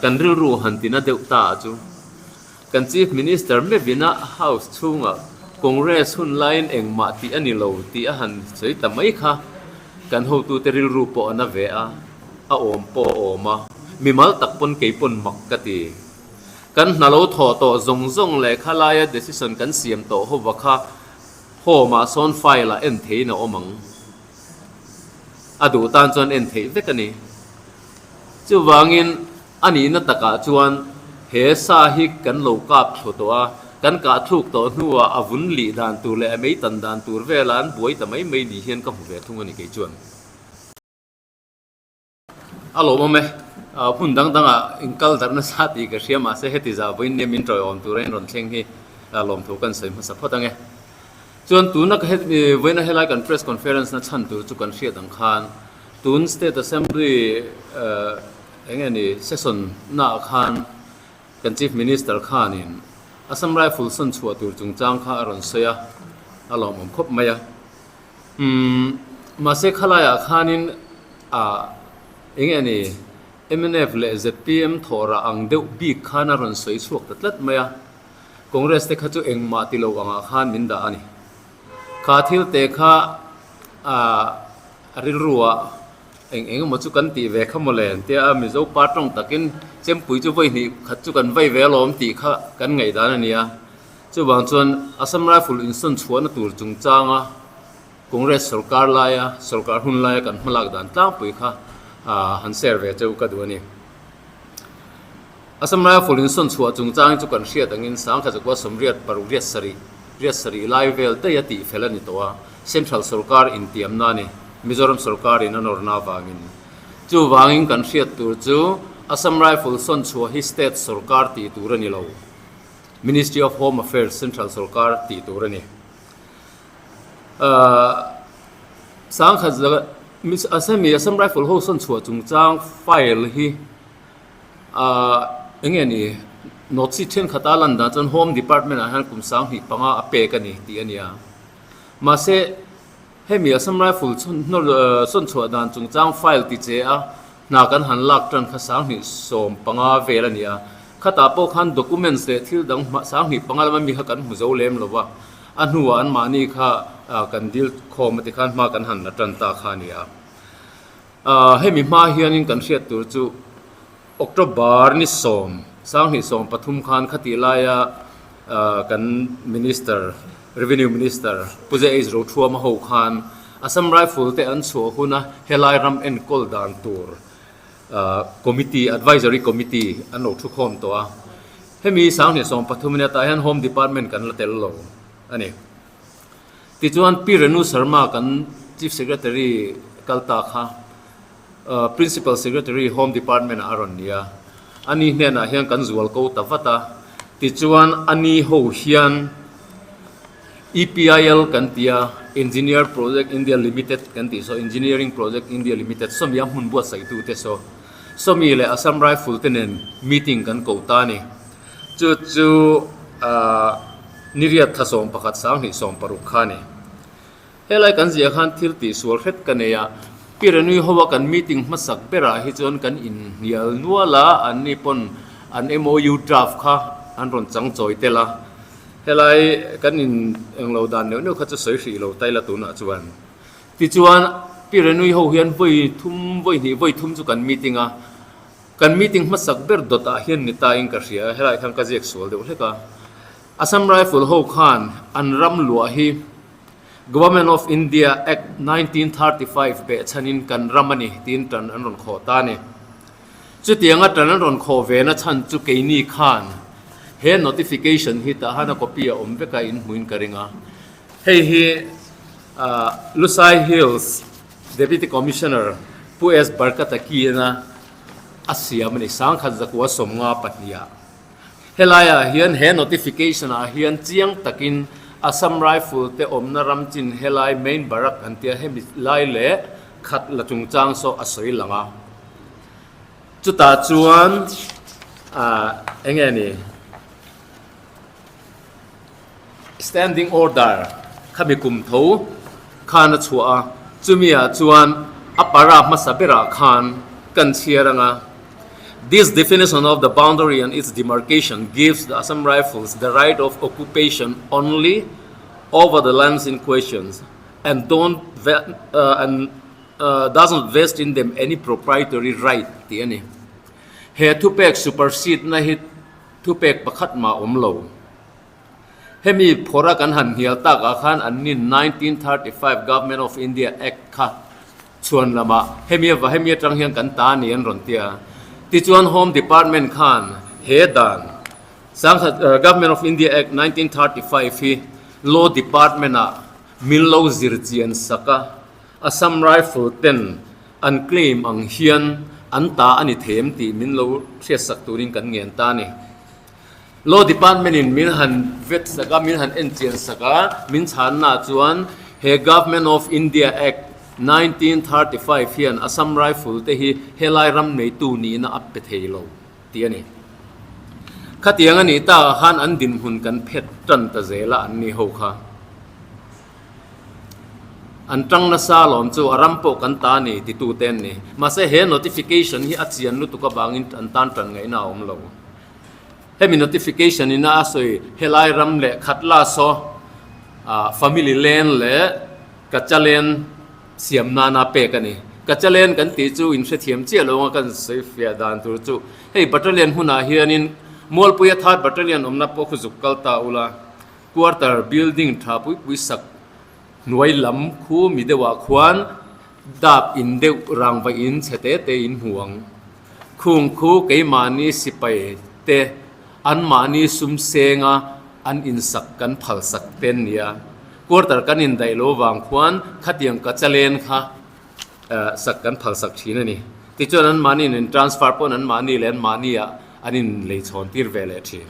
Kan rilru han tina deuh ta a chu kan Chief Minister meuhina House chhungah Congress hun laiin engmah tih a ni lo tih a han sawi ta mai kha kan hotute rilru pawh a na ve a, a awm pawh a awm a, mimal tak pawn kei pawn mak ka ti. Kan hna lo thawh tawh zawng zawng leh kha laia decision kan siam tawh hova kha Home ah sawn file ah en theihin a awm ang. A duh tan chuan en theih vek a ni. Chuvangin a nihna takah chuan he sa hi kan lo kap thlu tawh a, kan kah thluk tawh hnuah a vun lih dan tur leh a mei tan dan tur velah an buai ta mai mai ni hian ka hmu ve thung a ni kei chuan. A lawmawm e, hmun dang dangah inkal darh nasa tih ka hria mahse heti zah vawiin nia min tawiawm tura in rawn thleng hi lawmthu kan sawi hmasa phawt ang e. Chuan tuna ka vawiina helai kan press conference na chhan tur chu kan hriat ang khan tun State Assembly eng nge ni session naah khan kan Chief Minister khanin Assam Rifle sawn chhuah tur chungchang kha a rawn sawi a, a lawmawm khawp mai a. Umm mahse khalaiah khanin ah eng nge ni mnf leh zpm thawhrah ang deuh bik khan a rawn sawi chhuak ta tlat mai a. Congress te kha chu engmah ti lo angah khan min dah a ni. Kha thil te kha ah rilruah eng eng emaw chu kan tih ve kha mawle an tia a, Mizo pa tawng takin chempui chu vawi hnih khat chu kan vai ve alawm tih kha kan ngaihdan a ni a. Chuvang chuan Assam Rifle insawn chhuahna tur chungchanga Congress sorkar laia sorkar hun laia kan hmalak dan tlangpui kha han share ve cheu ka duh a ni. Assam Rifle insawn chhuah chungchang chu kan hriat angin sangkhat zakua sawmriat paruk riat sarih riat sarih lai vel daih a tih fel a ni tawh a, Central sorkar intiamna a ni, Mizoram sorkarin a nawrna avangin. Chuvangin kan hriat tur chu Assam Rifle sawn chhuah hi state sorkar tih tur a ni lo, Ministry of Home Affairs Central sorkar tih tur a ni. Sangkhat zaka Assam Rifle ho sawn chhuah chungchang file hi Ahh eng nge ni note sheet thenkhat a lan dan chuan home department ah hian kum sanghnih panga a pek a ni tih a ni a mahse hemi Assam Rifle sawn chhuah dan chungchang file ti che a hna kan han lak tan kha sanghnih sawm panga vel a ni a khatah pawh khan documents leh thil dang sanghnih panga lama mi kha kan hmu zo lem lo va a hnuah an mahni kha kan dil khawm a tikhan hma kan han la tan ta kha a ni a. Hemi hma hianin kan hriat tur chu October ni sawm, sanghnih 13 khan khatih laia kan Minister, Revenue Minister Pu JH Rothuama ho khan Assam Rifle te an chhuah huna helai ram enkawl dan tur Committee, Advisory Committee an lo thukhawm tawh a. Hemi sanghnih 13 nia tah hian Home Department kan la tel lo a ni. Tichuan Pi Renu Sharma kan Chief Secretary kal ta kha Principal Secretary Home Department ah a rawn ni a, ani hnenah hian kan zual ko ta vat a, tichuan ani ho hian EPIL kan ti a, Engineer Project India Limited kan tih saw, Engineering Project India Limited sawmi a hmun buatsaih tute saw, sawmi leh Assam Rifle te nen meeting kan ko ta a ni. Chu chu niriat thla 11 sanghnih 16 kha a ni. Helai kan ziah khan thil tihsual hret ka nei a, Pi Renui hoa kan meeting hmasak berah hi chuan kan inhnial nual a, anni pawn an MOU draft kha an rawn chang chawi tel a. Helai kan in englo dan neuh neuh kha chu sawi hrih lo ta ila tunah chuan. Tichuan Pi Renui ho hian vawi thum vawi hnih vawi thum chu kan meeting a. Kan meeting hmasak ber dawt ah hian ni ta in ka hria, helai khan ka ziak sual deuh hlek a. Assam Rifle ho khan an ram luah hi Government of India Act 1935 behchhan in kan ram a ni tiin tan an rawn khawh ta a ni. Chutianga tan an rawn khawh ve na chhan chu keini khan he notification hi tah han a copy a awm vek a in hmuin ka ring a. Hei hi Lusai Hills Deputy Commissioner Pu S. Barkata Kian-a a siam a ni, sangkhat zakua sawmnga pahniha. Helaiah hian he notification-ah hian chiang takin Assam Rifle te awmna ram chin helai main barrack an tia hemi lai leh khat la chungchang saw a sawi lang a. Chutah chuan eng nge ni? Standing Order khami kum tho khan a chhuah a, chumi ah chuan a para hmasa berah khan kan chhiar ang a. This definition of the boundary and its demarcation gives the Assam Rifles the right of occupation only over the lands in questions and don't and doesn't vest in them any proprietary right tih a ni. He thupek supersede na hi thupek pakhat mah awm lo. Hemi phawrha kan han hnial takah khan an ni 1935 Government of India Act kha chhuan lamah hemi ava hemi atang hian kan ta a ni an rawn ti a. Tichuan Home Department khan he dan Sangkhat Government of India Act 1935 hi Law Department ah min lo zir chian sak a, Assam Rifle ten an claim ang hian an ta a ni thei em tih min lo hriatsak turin kan ngen ta a ni. Law Department in min han vet sak a, min han en chian sak a, min chhanna chuan he Government of India Act 1935 hian Assam Rifle te hi helai ram neitu nihna a pe thei lo tih a ni. Khatiang a nih takah khan an dinhmun kan phet tan ta zel a an ni ho kha. An tang nasa alawm chu a ram pawh kan ta a ni titu te an ni. Mahse he notification hi a chian lutuk avangin an tan tan ngaihna a awm lo. Hemi notification ina a sawi helai ram leh khat la saw family land leh kacha land siam nana pek a ni. Kacha land kan tih chu inhrethiam chiah lo anga kan sawi fiah dan tur chu hei battalion hmunah hianin Mualpuia third battalion awmna pawh khu zuk kal ta ula. Quarter building tha pui pui sak hnuai lam khu mi deuhah khuan dap in deuh rangva in chhe te te in hmu ang. Khung khu keimahni sipai te anmahni sum senga an insak kan phal sak te an nia. Quarter kan indaih lo vang khuan khatiang kacha len kha sak kan phal sak thin a ni. Tichuan anmahni in in transfer pawn anmahni leh anmahni ah an inleichhawn tir ve leh thin.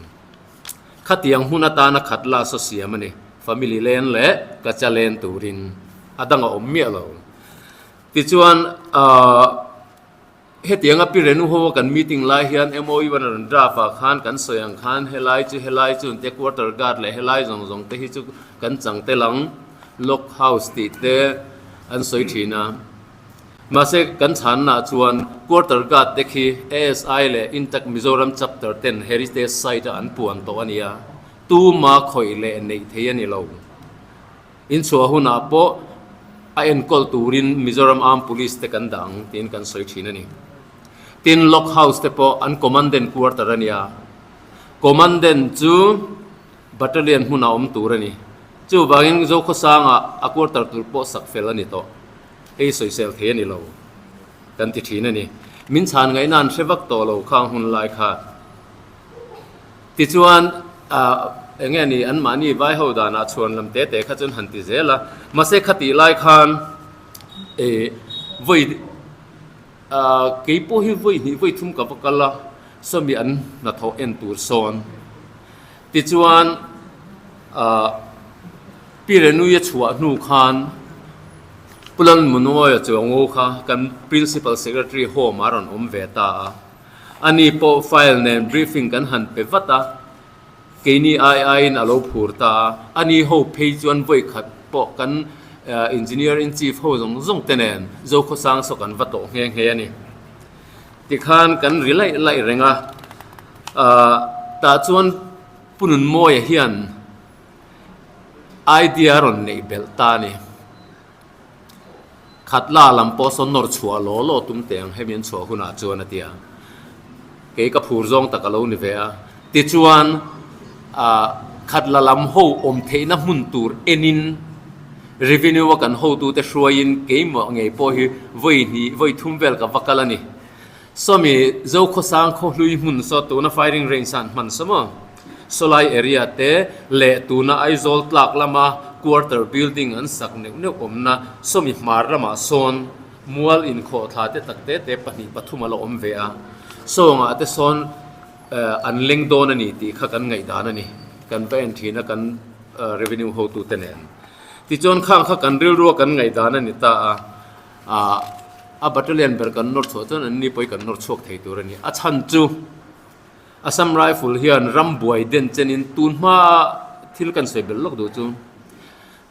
Khatiang hmun atana khat la saw siam a ni. Family len leh kacha len turin a dang a awm miah lo. Tichuan ahh hetianga Pi Renu ho a kan meeting lai hian MOU an rawn draft ah khan kan sawi ang khan helai chu helai chu te quarter guard leh helai zawng zawng te hi chu kan chang tel ang lock house tih te an sawi thin a. Mahse, kan chhannaah chuan Quarter Guard te khi ASI leh Intact Mizoram Chapter ten Heritage Site-a an puan tawh a nia, tuma khawih leh neih thei a ni lo. Inchhuah hunah pawh a enkawl turin Mizoram Armed Police te kan dah ang tiin kan sawi thin a ni. Tin, Lock House te pawh an Commandant Quarter a nia, Commandant chu Battalion hmunah awm tur a ni. Chuvangin Zokhawsangah a quarter tur pawh sak fel a ni tawh. Hei sawisel thei a ni lo kan ti thin a ni. Min chhan ngaihna an hre vak tawh lo khang hun lai kha. Tichuan ah eng nge ni anmahni vai ho danah chhuan lam te te kha chuan han ti zel a. Mahse khatih lai khan eh vawi ah kei pawh hi vawi hnih vawi thum ka va kal a, sawmi an hnathawh en tur sawn. Tichuan ah. Pi Renuia chhuah hnu khan Pu Lalmunuaia Chuango kha kan Principal Secretary Home ah rawn awm ve ta a. Ani pawh file nen briefing kan han pe vat a, keini ai aiin a lo phur ta a. Ani ho phei chuan vawi khat pawh kan Engineer in Chief ho zawng zawng te nen Zokhawsang saw kan va tawh nghe nghe a ni. Tikhan kan ri laih laih reng a, tah chuan Pu Nunmawia hian Idea rawn neih belh ta a ni. Khatla lam pawh sawn nawr chhuah law law tum teh ang hemi an chhuah hunah chuan a ti a. Kei ka phur zawng tak a lo ni ve a. Tichuan ah khatla lam ho awm theihna hmun tur enin revenue a kan hotute hruaiin keimah ngei pawh hi vawi hnih vawi thum vel ka va kal a ni. Sawmi Zokhawsang khawhlui hmun saw tuna firing range a an hman saw maw? Sawlai area te leh tuna Aizawl tlak lama quarter building an sak neuh neuh awmna sawmi hmar lamah sawn mual inkhawh thla te tak te te pahnih pathum a la awm ve a. Sawngah te sawn an leng dawn a ni tih kha kan ngaihdan a ni. Kan va en thin a kan revenue hotute nen. Tichuan khang kha kan rilrua kan ngaihdan a ni ta a. Ah a battalion ber kan nawr chhuah chuan an ni pawh hi kan nawr chhuak thei tur a ni. A chhan chu Assam Rifle hian ram buai den chenin tun hma thil kan sawi belh lawk duh chu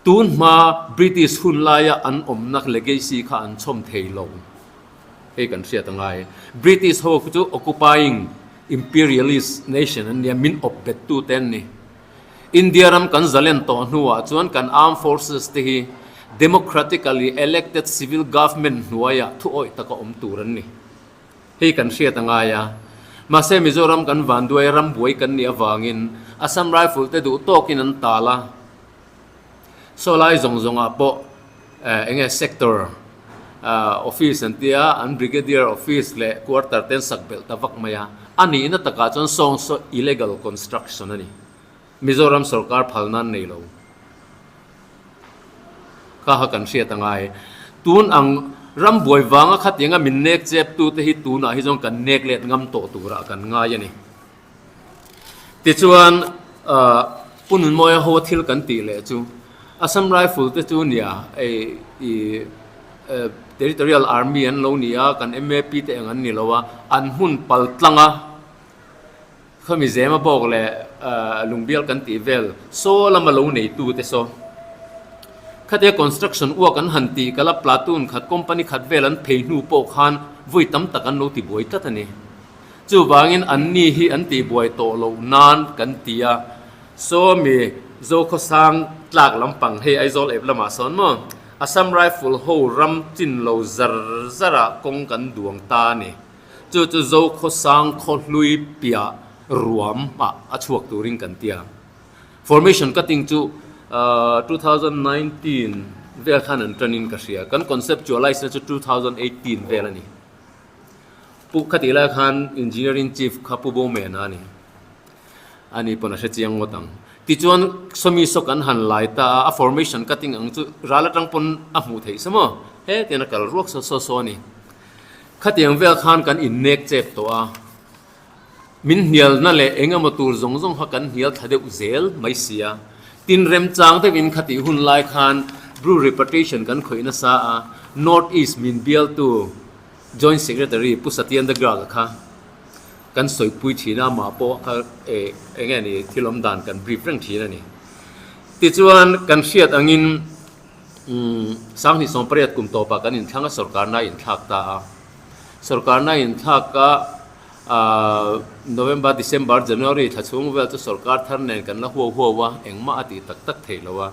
tun hma British hun laia an awmna legacy kha an chhawm thei lo. Hei kan hriat a ngai. British ho khu chu occupying imperialist nation an nia, min awp bet tu te an ni. India ram kan zalen tawh hnuah chuan kan armed forces te hi democratically elected civil government hnuaiah thu awih taka awm tur an ni. Hei kan hriat a ngai a. Mahse Mizoram kan vanduai ram buai kan nih avangin Assam Rifle te duh tawkin an tal a. Saw lai zawng zawngah pawh eng nge sector office an tia, an brigadier office leh quarter te an sak belh ta vak mai a. A nihna takah chuan sawng saw illegal construction a ni. Mizoram sorkar phal nan nei lo. Kha kha kan hriat a ngai. Tun ang ram buai vanga khatianga min nek chep tute hi tunah hi chuan kan nek let ngam tawh turah kan ngai a ni. Tichuan Pu Nunmawia ho thil kan tih leh chu Assam Rifle te chu nia i Territorial Army an lo ni a, kan MAP te eng an ni lo a, an hmun pal tlang a, Khami zema bawk leh lungbial kan tih vel saw lama lo neitu te saw khatia construction work an han tih kala platoon khat company khat vel an phei hnu pawh khan vawi tam tak an lo ti buai tlat a ni. Chuvangin anni hi an tih buai tawh loh nan kan ti a, saw mi Zokhawsang tlak lampang hei Aizawl ep lamah sawn maw Assam Rifle ho ram chin lo zar zarah kawng kan duang ta a ni. Chu chu Zokhawsang khawhlui piah ruam ah a chhuak turin kan ti a. Formation cutting chu 2019 vel khan an tanin ka hria. Kan conceptualize na chu 2018 vel a ni. Pu khatih lai khan Engineering Chief kha Pu Bowman a ni. Ani pawn a hre chiang ngawt ang. Tichuan sawmi saw kan han lai ta a, a formation cutting ang chu ral atang pawn a hmuh theih sa maw? Hetiang a kal ruak saw saw saw a ni. Khatiang vel khan kan innek chep tawh a, min hnialna leh eng emaw tur zawng zawng kha kan hnial thla deuh zel mai si a. Tin remchang deuhin khatih hun lai khan Bru repatriation kan khawih nasa a, North East min bialtu Joint Secretary Pu Satyendra Garg kha kan sawipui thin a, amah pawh kha eng nge ni thil awm dan kan brief reng thin a ni. Tichuan kan hriat angin Sanghnih 18 kum tawpah kan inthlang a, sorkarna a inthlak ta a. Sorkarna a inthlak a, November, December, January thla chhung vel chu sorkar thar nen kan la huau huau a, engmah a tih tak tak thei lo a.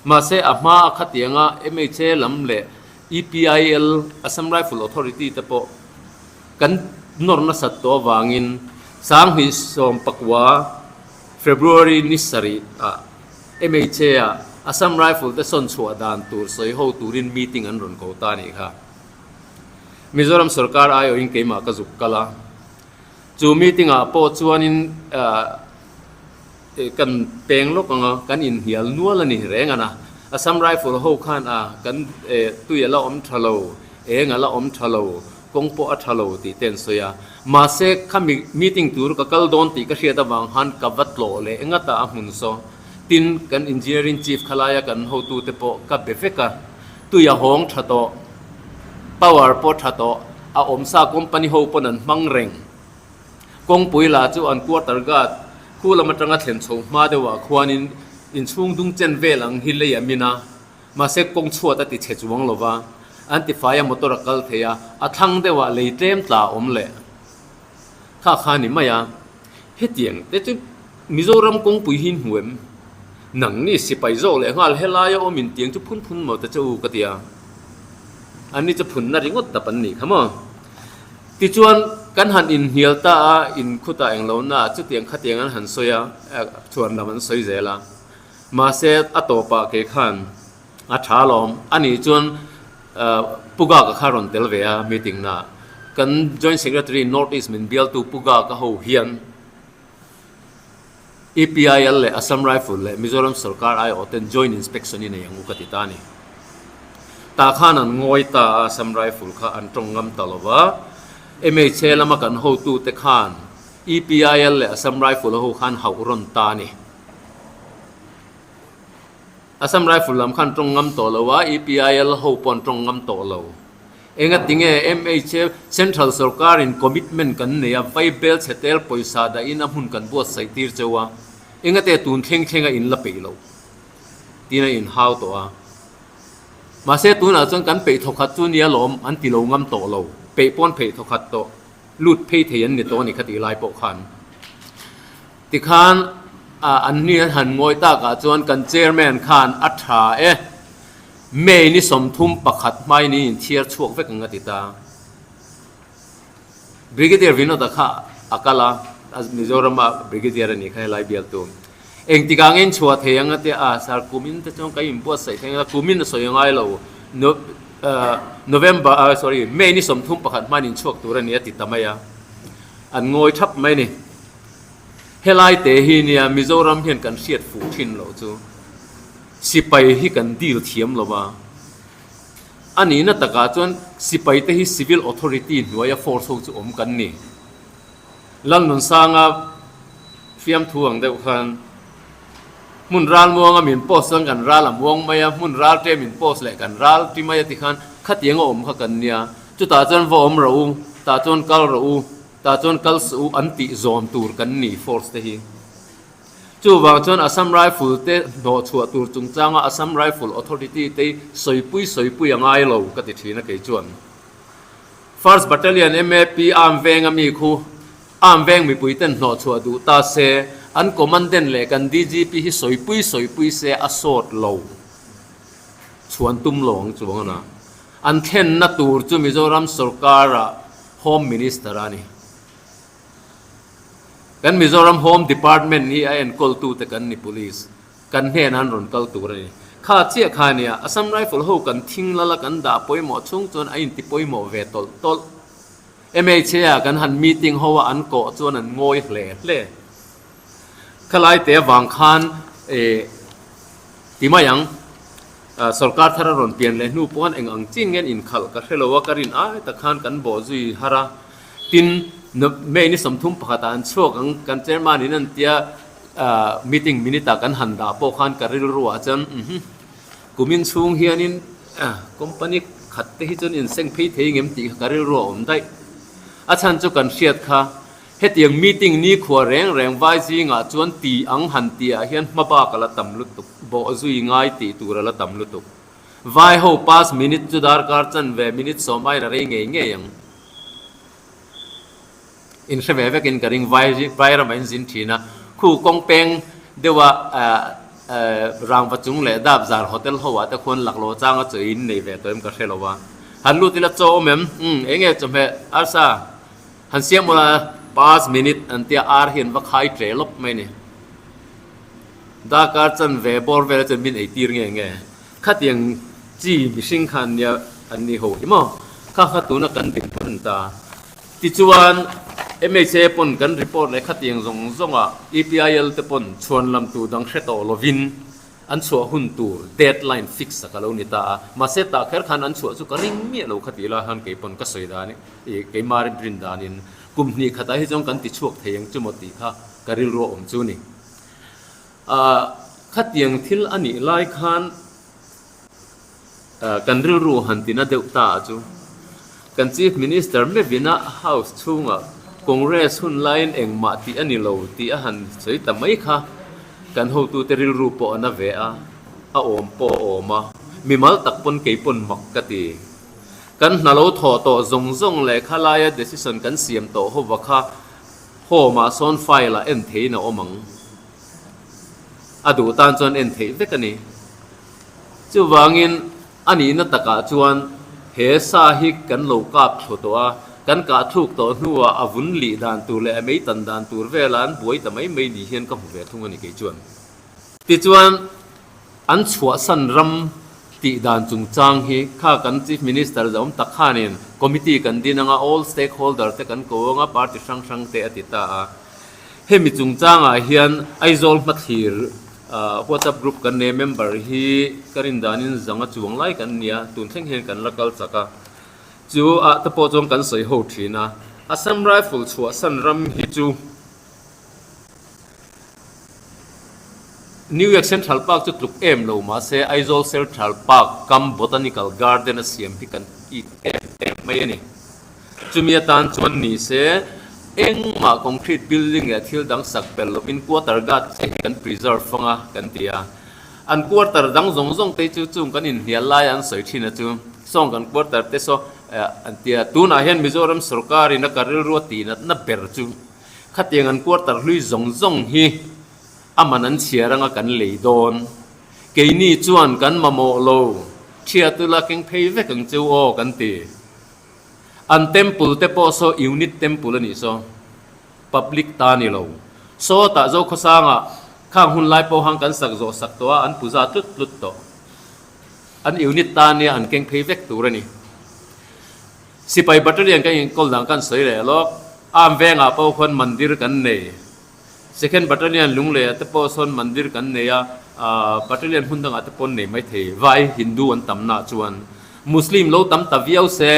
Mahse, a hma a khatianga mha lam leh EPIL, Assam Rifle Authority te pawh kan nawr nasat tawh avangin Sanghnih 19 February ni sarih ah MHA-ah Assam Rifle te sawn chhuah dan tur sawi ho turin meeting an rawn ko ta a nih kha. Mizoram sorkar aiawhin keimah ka zuk kal a. Chu meeting-ah pawh chuanin kan peng lawk ang a, kan inhnial nual a ni reng a na. Assam Rifle ho khan a kan tui a la awm tha lo, eng a la awm tha lo, kawng pawh a tha lo tih te an sawi a. Mahse khami meeting tur ka kal dawn tih ka hriat avang khan ka va tlawh leh ngat a a hmun saw. Tin, kan engineering chief khalaia kan hotute pawh ka be vek a, tui a hawng tha tawh, power pawh tha tawh, a awmsa company ho pawn an hmang reng. Kawngpui lah chu an quarter guard khu lam atanga thlen chho hma deuhah khuanin inchhung dung chen vel ang hi lei a min a, mahse kawng chhuat a ti chhe chuang lo va, an ti fai a motor a kal thei a, a thlang deuhah lei tlem tla a awm leh. Kha kha ni mai a, hetiang te chu Mizoram kawngpui hi hmu em? Nangni sipai zawk leh nghal helaia awm in tiang chu phun phun maw ta che u ka ti a, anni chu phunna ringawt dap an nih kha maw? Tichuan kan han inhnial ta a, inkhutah englo na chutiang khatiang an han sawi a, chhuan lam an sawi zel a, mahse a tawpah kei khan A tha alawm. A nih chuan Pu Gaka kha rawn tel ve a meeting na. Kan Joint Secretary North East min bialtu Pu Gaka ho hian EPIL leh Assam Rifle leh Mizoram Sorkar aiawh ten Joint Inspection i nei ang u ka ti ta a ni. Tah khan an ngawi ta a Assam Rifle kha an tawng ngam ta lo va. MHA lama kan hotute khan EPIL leh Assam Rifle ho khan hauh rawn ta a ni. Assam Rifle lam khan tawng ngam tawh lo a, EPIL ho pawh an tawng ngam tawh lo. Engatinge MHA Central sorkarin commitment kan nei a, vaibel chhe tel pawisa dahin a hmun kan buatsaih tir cheu a, engate tun thleng thleng a in la peih lo tiin a inhau tawh a. Mahse tunah chuan kan peih thawkhat chu nia lawm an ti lo ngam tawh lo. Peih pawn pheih thawkhat tawh lut phei thei an ni tawh a ni kha tih lai pawh khan. Tikhan an ni an han ngawi takah chuan kan chairman khan a tha e, May ni 31 hmain in inthiar chhuak vek ang a ti ta. Brigadier Vinod-a kha a kal a, Mizorama Brigadier a nih kha helai bialtu. Engtikah nge in chhuah thei ang a tia, a sir kumin te chuan ka inbuatsaih thei ang a, kumin a sawi a ngai lo, November, sorry, May ni 31 hmain in chhuak tur a ni a ti ta mai a, an ngawi thap mai a ni. Helai te hi nia Mizoram hian kan hriat fuh thin loh chu sipai hi kan deal thiam lo va. A nihna takah chuan sipai te hi civil authority hnuaia force ho chu awm kan ni. Lalnunsanga fiamthu ang deuh khan hmun ral muanga min post chuan kan ral a muang mai a, hmun ral ṭe min post leh kan ral ṭi mai a ti khan khatiang a awm kha kan nia. Chutah chuan va awm rawh u, tah chuan kal rawh u, tah chuan kal suh u an tih zawm tur kan ni force te hi. Chuvang chuan Assam Rifle te hnawhchhuah tur chungchanga Assam Rifle Authority te sawipui sawipui a ngai lo ka ti thin a kei chuan. First Battalion MAP arm veng a mi khu arm veng mipui ten hnawhchhuah duh ta se an Commandant leh kan DGP hi sawipui sawipui se a sawt lo chhuan tum lo ang chuang a na. An thlenna tur chu Mizoram sorkara Home Minister a ni. Kan Mizoram Home Department hi a enkawltute kan ni Police kan hnenah an rawn kal tur a ni. Kha chiah kha nia Assam Rifle ho kan thing lal a kan dah pawimawh chhung chuan a inti pawimawh ve tawlh tawlh. MHA ah kan han meeting ho a an kawh chuan an ngawi hle hle. Khalai te avang khan eh ti mai ang. Sorkar thar a rawn pian leh hnu pawh khan eng ang chin nge an inkhalh ka hre lo a ka rin ai tak khan kan bawh zui har a. Tin, May ni 31 ah an chhuak ang, kan chairman in an tia meeting minute ah kan han dah pawh khan ka rilru ah chuan umm kumin chhung hianin company khat te hi chuan inseng phei thei ngem tih kha ka rilru a awm daih. A chhan chu kan hriat kha hetiang meeting nikhua reng reng vai zingah chuan ti ang han tih ah hian hma bak a la tam lutuk, bawh zui ngai tih tur a la tam lutuk. Vai ho pass minute chu darkar chanve minute sawm aiin a rei ngei ngei ang. In hre ve vekin ka ring vai vai ramah in zin thin a, khu kawng peng deuha rangva chung leh dap zar hotel ho ah te khuan laklawh changa chaw in nei ve tawh em ka hre lo a, han lut ila chaw awm em? Umm eng nge chawhmeh arsa han siam ula past minute an tia ar hi an va khai tle lawp mai ni. Darkar chanve bawr vel chuan min eitir nge nge. Khatiang chi mihring khan nia an ni ho hi maw? Kha kha tuna kan din hman ta. Tichuan MHA pawn kan report leh khatiang zawng zawnga EPIL te pawn chhuan lam tur dang hre tawh lovin an chhuah hun tur deadline fix a ka lo ni ta a. Mahse tah kher khan an chhuah chu ka ring miah lo kha tih lai khan kei pawn ka sawi dan ih keimah rin danin kum hnih khatah hi chuan kan ti chhuak thei ang chu maw tih kha ka rilru a awm chu ni. Ahh khatiang thil a nih lai khan kan rilru han tina deuh ta a chu kan Chief Minister mevina House chhungah Congress hun laiin engmah tih a ni lo tih a han sawi ta mai kha kan hotute rilru pawh a na ve a, a awm pawh a awm a, mimal tak pawn kei pawn mak ka ti. Kan hna lo thawh tawh zawng zawng leh khalaia decision kan siam tawh hova kha Home ah sawn file ah en theihin a awm ang. A duh tan chuan en theih vek a ni. Chuvangin a nihna takah chuan he sa hi kan lo kap thlu tawh a, kan kah thluk tawh hnuah a vun lih dan tur leh a mei tan dan tur velah an buai ta mai mai ni hian ka hmu ve thung a ni kei chuan. Tichuan an chhuahsan ram tih dan chungchang hi kha kan Chief Minister zawm tak khanin committee kan din anga all stakeholder te kan ko anga party hrang hrang te a ti ta a. Hemi chungchangah hian Aizawl hmathlir WhatsApp group kan nei a, member hi ka rin danin zanga chuang lai kan nia, tun thleng hian kan la kal chak a. Chu ah te pawh chuan kan sawi ho thin a, Assam Rifle chhuahsan ram hi chu New York Central Park chu tluk em lo mahse Aizawl Central Park kam Botanical Garden a siam hi kan it em em mai a ni. Chumi atan chuan ni se engmah concrete building leh thil dang sak pel lovin quarter guard che hi kan preserve fang a kan ti a. An quarter dang zawng zawng te chu chung kan inhnial lai an sawi thin a chu sawng kan quarter te saw An ti a, tunah hian Mizoram sorkarin a ka rilru a tihnatna ber chu khatiang an quarter hlui zawng zawng hi a man an chhiar anga kan lei dawn. Keini chuan kan mamawh lo, thiat ula keng phei vek ang cheu aw kan ti. An temple te pawh saw unit temple a nih saw, public ta ni lo. Sawtah Zokhawsangah khang hun lai pawh hang kan sak zawh sak tawh a, an puza tlut tlut tawh. An unit ta nia an keng phei vek tur a ni. Sipai battalion kan inkawl dan kan sawi leh lawk. Arm vengah pawh khuan mandir kan nei. Second battalion Lungleiah te pawh sawn mandir kan nei a, battalion hmun dangah te pawh an nei mai thei. Vai Hindu an tamna chuan Muslim lo tam ta viau se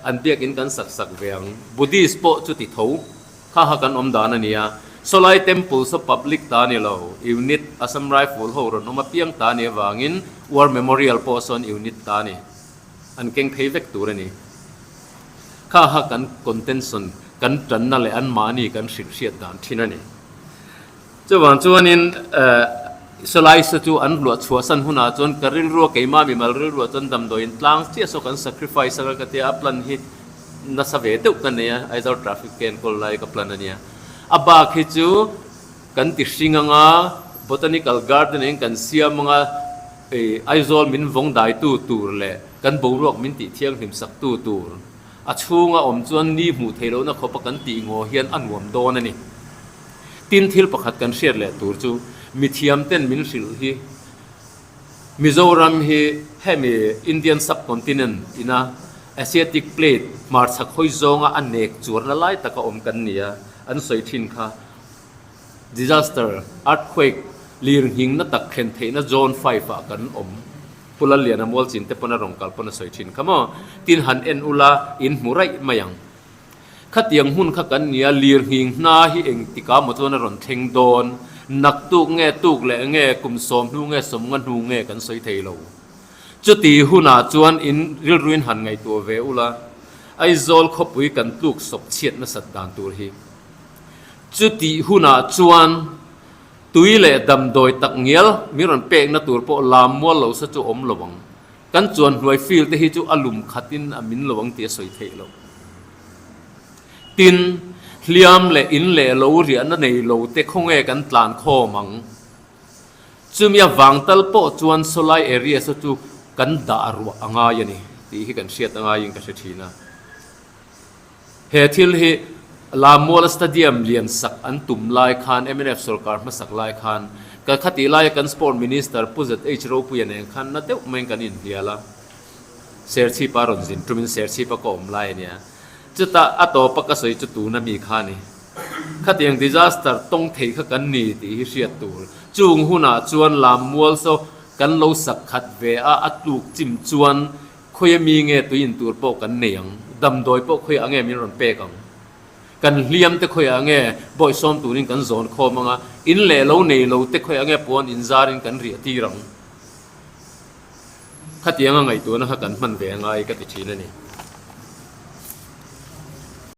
an biakin kan sak sak ve ang. Buddhist pawh chuti tho. Kha kha kan awm dan a nia. Sawlai Temple saw public ta a ni lo, unit Assam Rifle ho rawn awm apiang ta a nih avangin War Memorial pawh sawn unit ta a ni. An keng phei vek tur a ni. Kha kha kan contention, kan tanna leh anmahni kan hrilh hriat dan thin a ni. Chuvang chuanin sawlai saw chu an luah chhuahsan hunah chuan ka rilrua keimah mimal rilruah chuan damdawiin tlang chiah saw kan sacrifice anga ka tia a plan hi nasa ve deuh ka nei a, Aizawl traffic te enkawl lai ka plan a nia. A bak hi chu kan ti hring anga Botanical Garden in kan siam anga Aizawl min vawng daitu tur leh kan boruak min tih thianghlim saktu tur a chhunga awm chuan ni hmuh theih lohna khawpa kan tih ngaw hian a nuam dawn a ni. Tin thil pakhat kan hriat leh tur chu mithiam ten min hrilh hi Mizoram hi hemi Indian subcontinent ina Asiatic plate hmarchhak hawi zawnga a nek chuarna lai taka awm kan ni a, an sawi thin kha disaster, earthquake, lirnghingna tak thlen theihna zone five ah kan awm. Pu Lalliana Mualchin te pawn a rawn kal pawn a sawi thin kha maw? Tin han en ula in hmu raih mai ang. Khatiang hmun kha kan nia, lirnghing hna hi engtikah maw chuan a rawn thleng dawn? Naktuk nge, tuk leh nge, kum sawm hnu nge, sawmnga hnu nge kan sawi thei lo. Chuti hunah chuan in rilruin han ngaihtuah ve ula, Aizawl khawpui kan tluk sawp chhiat nasat dan tur hi. Chuti hunah chuan tui leh damdawi tak ngial min rawn pekna tur pawh lam mual lo sa chu awm lo ang. Kan chuan hnuai field te hi chu a lum khatin a min lo ang tih a sawi theih loh. Tin, hliam leh in leh lo riahna nei lo te khawnge kan tlan khawm ang. Chumi avang tal pawh chuan sawlai area saw chu kan dah ruah a ngai a ni tih hi kan hriat a ngaiin ka hre thin a. He thil hi Lamuala Stadium lian sak an tum lai khan mnf sorkar hmasak lai khan ka khatih laia kan Sport Minister Pu ZH Ropuia nen khan na deuh maiin kan inhnial a, Serchhipa rawn zin tumin Serchhipa ka awm lai a nia. Chutah a tawpa ka sawi chu tuna mi kha a ni. Khatiang disaster tawng thei kha kan ni tih hi hriat tur. Chung hunah chuan Lamual saw kan lo sak khat ve a, a tluk chim chuan Khawi a mi nge tui in tur pawh kan nei ang, damdawi pawh khawi ah nge min rawn pek ang? Kan hliam te khawi ah nge bawihsawm turin kan zawn khawm ang a, in leh lo nei lo te khawi ah nge puan in zar in kan riah tir ang? Khatiang a ngaihtuahna kha kan hman ve angai ka ti thin a ni.